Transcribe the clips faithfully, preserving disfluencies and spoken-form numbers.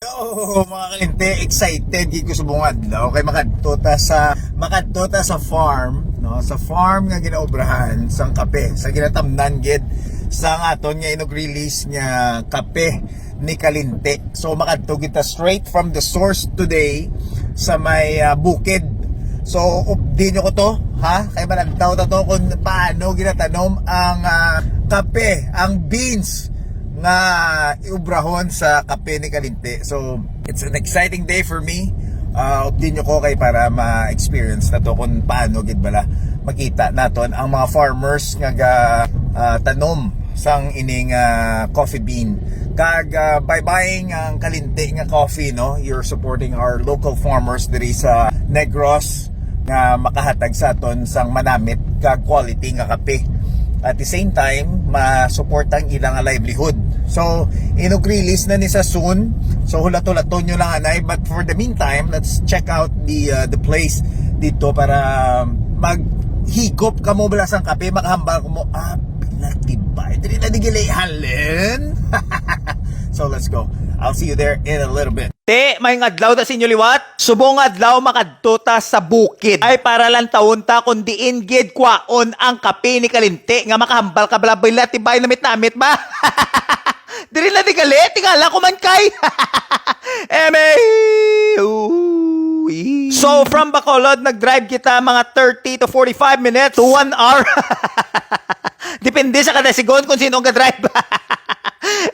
Oh, mga kalinti, excited gid ko subong adlaw kay makadto ta sa, makadto ta sa farm, no? Sa farm nga ginaobrahan sang kape, sa ginatamnan gid sang aton nga inog-release nga kape ni Kalinti. So makadto kita straight from the source today sa may, ah, bukid. So updi nyo ko to, ha? Kay managtaw ta to kung paano ginatanom ang, ah, kape, ang beans nga iubrahon sa kape ni Kalinti. So it's an exciting day for me. Ah, updi nyo ko kay para ma-experience na to kung paano gid bala makita naton ang mga farmers nga ga, ah, tanom sang ining, ah, coffee bean. Kag, ah, by buying ang Kalinti nga coffee, no, you're supporting our local farmers diri sa Negros nga makahatag sa aton sang manamit kag quality nga kape. At the same time, ma-support ang ilang livelihood. So, inog-release na ni sa soon. So, hulat-hulaton nyo lang anay. But for the meantime, let's check out the, uh, the place dito para maghigop kamo bala sang kape, makahambal ko mo, ah, pinatibay. Dili na digili, halin. So, let's go. I'll see you there in a little bit. Te, may adlaw ta sa inyo liwat. Subong adlaw makadto ta sa bukid. Ay para lang tawon ta kung diin gid kwaon ang kape ni Kalinti nga makahambal ka bala, bila tibay namit-namit ba? Diri na di gali, tingala ko man kay. M A. Ooh, ee. So, from Bacolod, nag-drive kita mga thirty to forty-five minutes to one hour. Depende sa kada sigon kung sino ang ga-drive.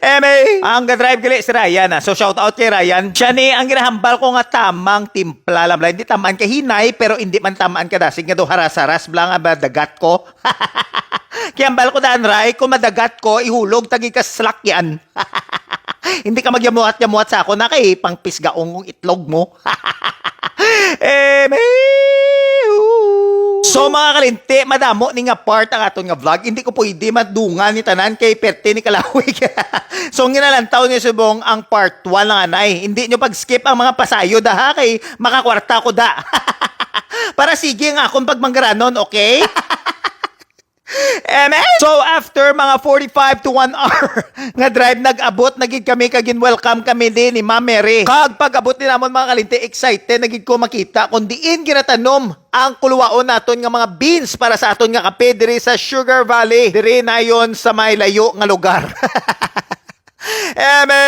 M A. Ang ga-drive gali si Ryan, ah. So, shout out kay Ryan. Siya ni ang ginahambal ko nga tamang timpla lang. Hindi tamaan kay hinay, pero hindi man tamaan ka dasig nga do haras-haras bala nga madagat ko. Kay hambal ko daan, Ray, kung madagat ko, ihulog tagi ka salakyan. Hindi ka magyamuhat-yamuhat sa ako na kay pangpisgaong kong itlog mo. Eh, may, ooh. So, mga kalinti, madamo ni nga part ang aton nga vlog. Hindi ko pwede madungan ni tanan kay perte ni kalawig. So, ang ginalantaw ni subong ang part one lang anay. Hindi nyo pag-skip ang mga pasayod, ha, kay makakwarta ko da. Para sige nga akong pagmanggaranon, okay? Amen? So, after mga forty-five to one hour nga drive, nag-abot na gid kami kag gin-welcome kami din ni Ma'am Mary. Kag pag-abot din namon, mga kalinti, excited na gid ko makita kung diin ginatanom ang kuluwaon naton nga mga beans para sa aton nga kape diri sa Sugar Valley. Diri nayon sa may layo nga lugar. Eme!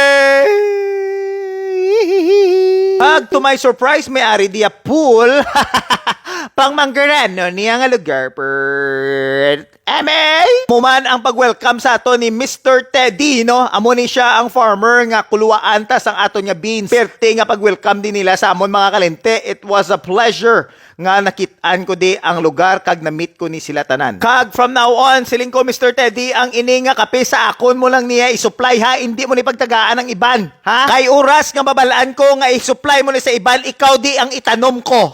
Ag to my surprise, may ari diya pool. Pang manggarano niya nga lugar, per. Eme! Muman ang pag-welcome sa ato ni Mister Teddy, no? Amo ni siya ang farmer nga kuluwaan ta sang aton nga beans. Perte nga pag-welcome din nila sa amon, mga kalente. It was a pleasure nga nakit-an ko di ang lugar kag na-meet ko ni sila tanan. Kag from now on, siling ko, Mister Teddy, ang ini nga kape sa akon mo lang niya i-supply, ha, indi mo ni pagtagaan ang iban, ha? Kay oras nga mabalaan ko nga i-supply mo ni sa iban, ikaw di ang itanom ko.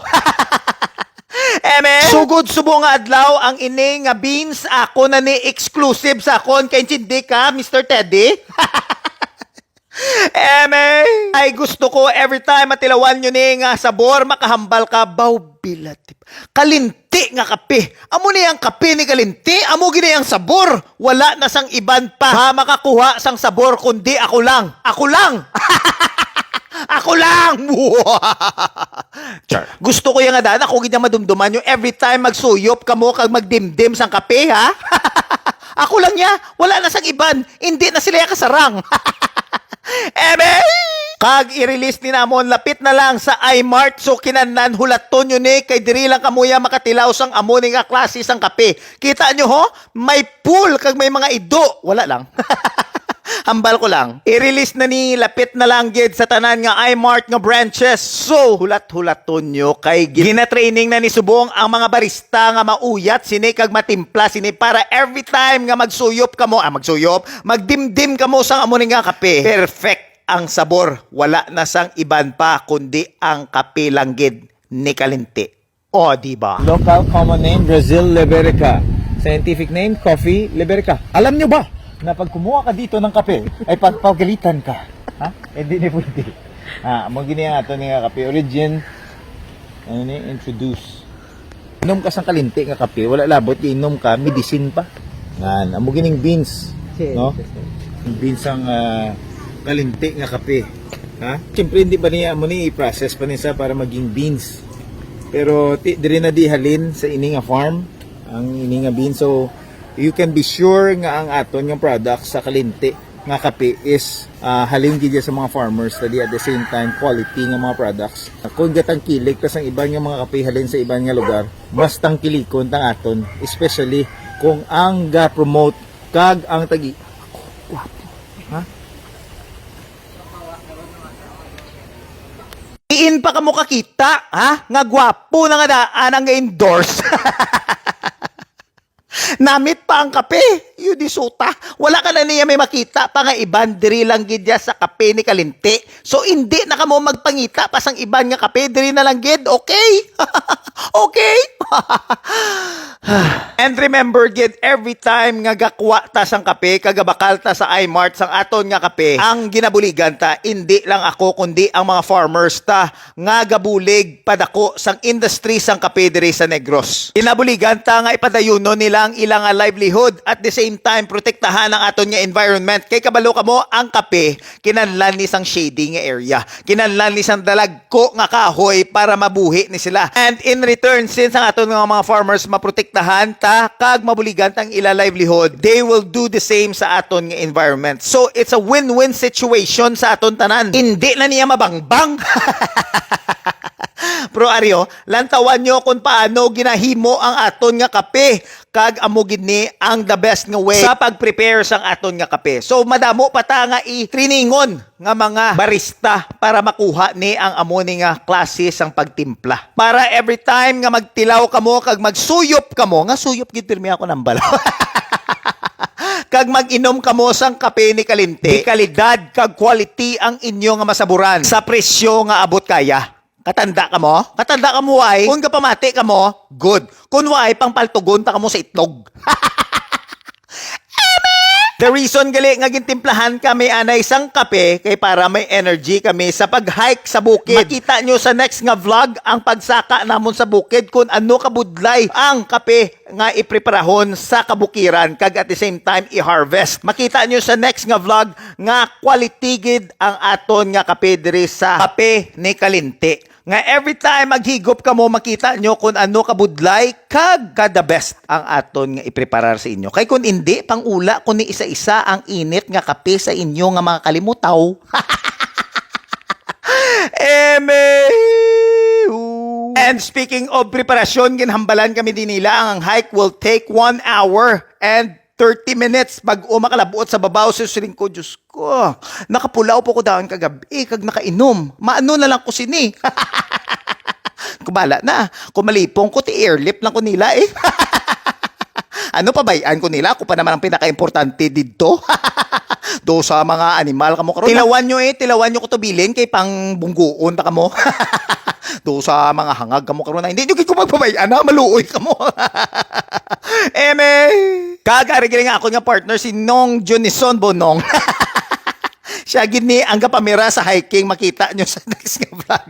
Eme, sugod subo nga adlaw ang ini nga beans, ako na ni exclusive sa akon. Kaintindi ka, Mister Teddy? Eme, ay gusto ko every time matilawan nyo ni nga sabor, makahambal ka, baw bilatip. Kalinti nga kape. Amo ni ang kape ni Kalinti, amo gini ang sabor. Wala na sang iban pa nga makakuha sang sabor kundi ako lang. Ako lang. Ako lang. Char. Gusto ko yung nga daan, ako gid ang madumduman nyo every time magsuyop kamo kag magdimdim sang kape, ha? Ako lang niya, wala na sang iban. Hindi na sila kasarang. Eme! Kag i-release ni namon, lapit na lang sa iMart. So, kinahanglan hulaton nyo ni, kay diri lang kamuya makatilaw sang amo ni nga klase sang kape. Kita nyo, ho? May pool kag may mga ido. Wala lang. Hambal ko lang. I-release na ni, lapit na lang gid sa tanan nga iMart nga branches. So, hulat-hulaton nyo kay gi-, gina-training na ni subong ang mga barista nga mauyat sini kag matimpla sini para every time nga magsuyop kamo, ah, magsuyop, magdimdim kamo sang amo ni nga kape. Perfect ang sabor. Wala na sang iban pa kundi ang kape lang gid ni Kalinti. O, di ba? Local common name, Brazil Liberica. Scientific name, Coffee Liberica. Alam nyo ba na pag kumuha ka dito ng kape, ay pagpagalitan ka? Ha? Eh, di ni pwede. Ah, mo gini ang ato ni nga kape. Origin, ano ni? Introduce. Inom ka sang kalinti nga kape, wala labot, inom ka, medicine pa. Ngan, amo gining beans, Yes, no? Yes, sir. Ang beans ang, ah, kalinti nga kape. Ha? Siyempre, hindi ba niya mo ni i-process pa ni sa para maging beans? Pero ti, diri na di halin sa ini nga farm ang ini nga beans. So, you can be sure nga ang aton nga products sa Kalinti nga kape is, ah, halin gid sa mga farmers, study at the same time quality nga mga products. Kung gatangkilig ta sang iban nga mga kape halin sa iban nga lugar, mas tangkilikon tang aton, especially kung ang ga-promote kag ang tagi. Ako, gwapo. Ha? Diin pa kamo kakita, ha? Nga gwapo na nga daan ang endorse. Namit pa ang kape. Yu, di suta. Wala ka na niya may makita pa nga iban diri lang gid ya sa kape ni Kalinti. So, hindi na kamo magpangita pa sang iban nga kape. Diri na lang gid. Okay? Okay? And remember gid, every time nga gakwa ta sang kape, kagabakal ta sa iMart sang aton nga kape, ang ginabuligan ta, hindi lang ako, kundi ang mga farmers ta nga gabulig padako sang industry sang kape diri sa Negros. Ginabuligan ta nga ipadayunon nila ang ila nga livelihood, at the same time protektahan ang aton nga environment. Kay kabalo kamo, ang kape kinahanglan ni sang shady nga area, kinahanglan ni sang dalagko nga kahoy para mabuhi ni sila. And in return, since ang aton nga mga farmers maprotektahan ta kag mabuligan ta ang ila livelihood, they will do the same sa aton nga environment. So it's a win-win situation sa aton tanan. Hindi na niya mabangbang. Pero aryo, lantawan nyo kung paano ginahimo ang aton nga kape, kag amo gid ni ang the best nga way sa pag-prepare sang aton nga kape. So, madamo pa ta nga i-trainingon nga mga barista para makuha ni ang amo ni nga klase sang pagtimpla. Para every time nga magtilaw kamo kag magsuyop kamo, nga suyop gid pirmi ako nang balaw. Kag mag-inom kamo sang kape ni Kalinti, di kalidad kag quality ang inyo nga masaburan sa presyo nga abot kaya. Katanda kamo? Katanda kamo, why? Kung kapamati kamo, good. Kung why, pangpaltugon ta kamo sa itlog. The reason gali nga gintimplahan kami anay sang kape kay para may energy kami sa pag-hike sa bukid. Makita nyo sa next nga vlog ang pagsaka namon sa bukid kung ano kabudlay ang kape nga ipreparahon sa kabukiran kag at the same time i-harvest. Makita nyo sa next nga vlog nga quality gid ang aton nga kape diri sa Kape ni Kalinti. Nga every time maghigop kamo, makita nyo kung ano kabudlay kag ka the best ang aton nga ipreparar sa inyo. Kay kung indi, pang-ula ko ni isa-isa ang init nga kape sa inyo nga mga kalimutaw. Eme! And speaking of preparasyon, ginhambalan kami din nila ang hike will take one hour and thirty minutes bag-o makalabot sa babaw. Sa siling ko, Diyos ko, nakapulaw po ko daan kagabi, kag nakainom. Maano na lang ko sini? Kubala na. Kung malipong ko, ti airlift lang ko nila eh. Ano, pabay-an ko nila? Ako pa naman ang pinaka-importante dito. Do sa mga animal kamo karon. Tilawan nyo eh, tilawan nyo ko to bilin kay pang bungguon ta kamo. Do sa mga hangag kamo karon na hindi nyo ko magpabay-an na, maluoy kamo. Eme. Kag ari gini nga ako nga partner si Nong Junison Bonong. Siya gid ni ang gapamira sa hiking, makita nyo sa next nga vlog.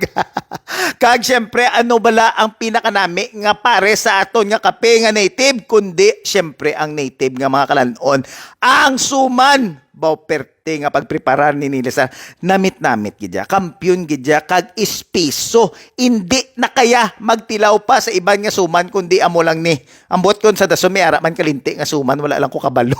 Kag siyempre, ano bala ang pinakanami nga pare sa aton nga kape nga native, kundi siyempre ang native nga mga kalan-on, ang suman. Baw, perte nga pagpreparar ni nila sa namit-namit gid ya. Kampiyon gid ya kag espeso. Indi na kaya magtilaw pa sa iban nga suman, kundi amo lang ni. Ambot kon sa dason may ara man kalinti nga suman, wala lang ko kabalo.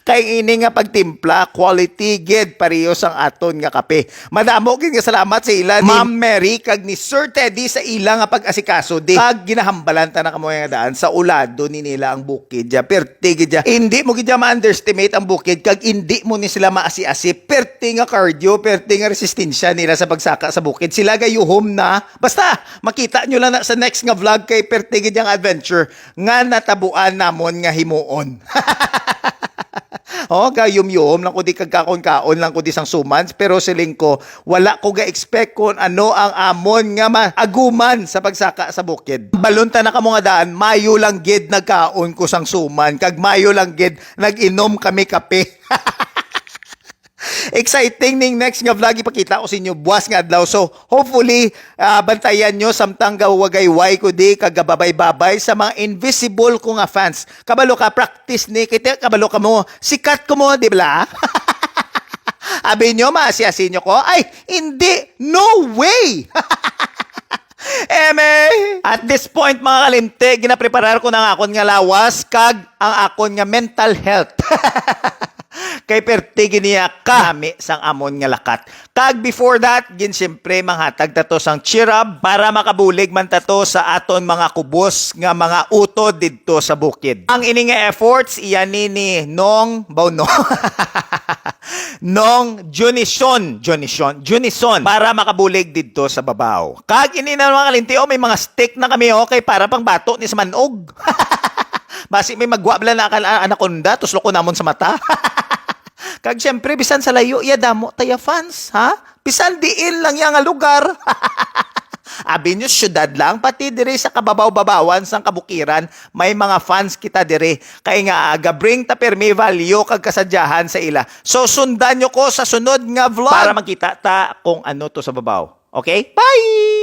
Kay ini nga pagtimpla, quality gid, pareho sang aton nga kape. Madamo gid nga salamat sa ila ni Ma'am Mary kag ni Sir Teddy sa ila nga pag-asikaso di. Kag ginahambalan ta na kamo nga daan sa ulado ni nila ang bukid ya. Perte gid ya. Hindi mo gid ya ma-underestimate ang bukid kag hindi mo ni sila maasi-asi. Perte nga cardio, perte nga resistensya nila sa pagsaka sa bukid. Sila gayuhom na. Basta, makita nyo lang na sa next nga vlog kay perte gid yang adventure nga natabuan namon nga himuon. Oh, gayom-yom lang ko di kagkaon-kaon lang ko di sang sumans, pero siling ko, wala ko ga-expect kung ano ang amon nga maaguman sa pagsaka sa bukid. Balon ta na kamo nga daan, mayo lang gid nagkaon ko sang suman, kag mayo lang gid nag-inom kami kape. Exciting ning next nga vlog ipakita ko sa inyo buwas nga adlaw. So, hopefully, ah, bantayan nyo samtang gawagayway ko di kagababay-babay sa mga invisible ko nga fans. Kabalo ka, practice ni, kita kabalo ka mo, sikat ko mo, di ba? Abi nyo, maasi-asi nyo ko? Ay, hindi! No way! Eme! At this point, mga kalimti, ginapreparar ko na ang akon nga lawas kag ang akon nga mental health. Kay perti giniya ka nami sang amon nga lakat. Kag before that, gin siyempre manghatag ta to sang cheer up para makabulig man ta to sa aton mga kubos nga mga utod didto sa bukid. Ang ini nga efforts, iya ni ni Nong Bauno. Nong Junison, Junison, Junison para makabulig didto sa babaw. Kag ini na, mga kalimti, oh, may mga stick na kami, oh, kay para pang bato ni sa manog. Basi may magwa bala na kan anaconda, tuslo ko namon sa mata. Kag siyempre, bisan sa layo, iya damo taya fans, ha? Bisan diin lang iya nga lugar. Abi nyo, syudad lang, pati diri sa kababaw-babawan sang kabukiran, may mga fans kita diri. Kay nga, aga-bring ta pirmi value kag kasadyahan sa ila. So, sundan nyo ko sa sunod nga vlog para makita ta kung ano to sa babaw. Okay? Bye!